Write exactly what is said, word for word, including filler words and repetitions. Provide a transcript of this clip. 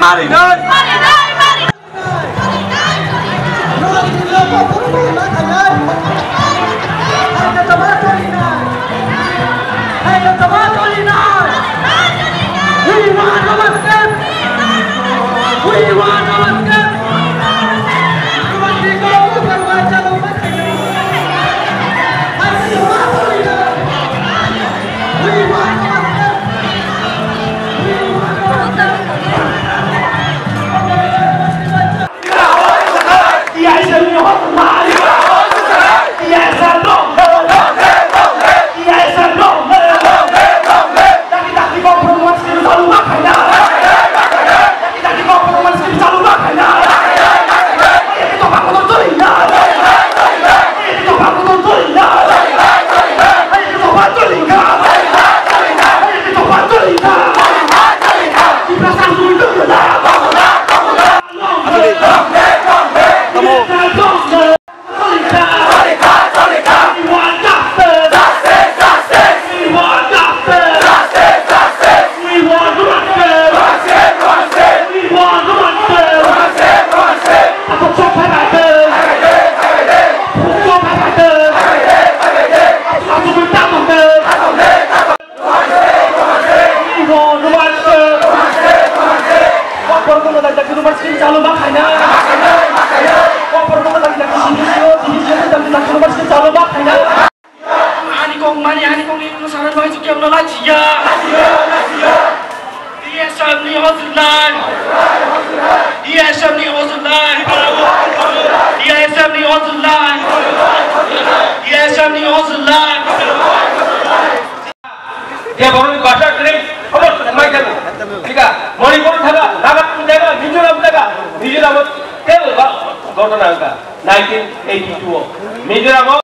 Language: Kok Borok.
Ari. Ani kok mani, ani kok ni sana bai chu kemna la chiya. D S M ni hojulai. D S M ni hojulai. D S M ni hojulai. D S M ni hojulai. Je borokni basa kwrwi, obo mai thangwi. Thik a, Manipur thangkha, Nagaland thangkha, Mizoram thangkha, Mizoram o tei ba ghotona wngkha nineteen eighty-two o. Mizoram o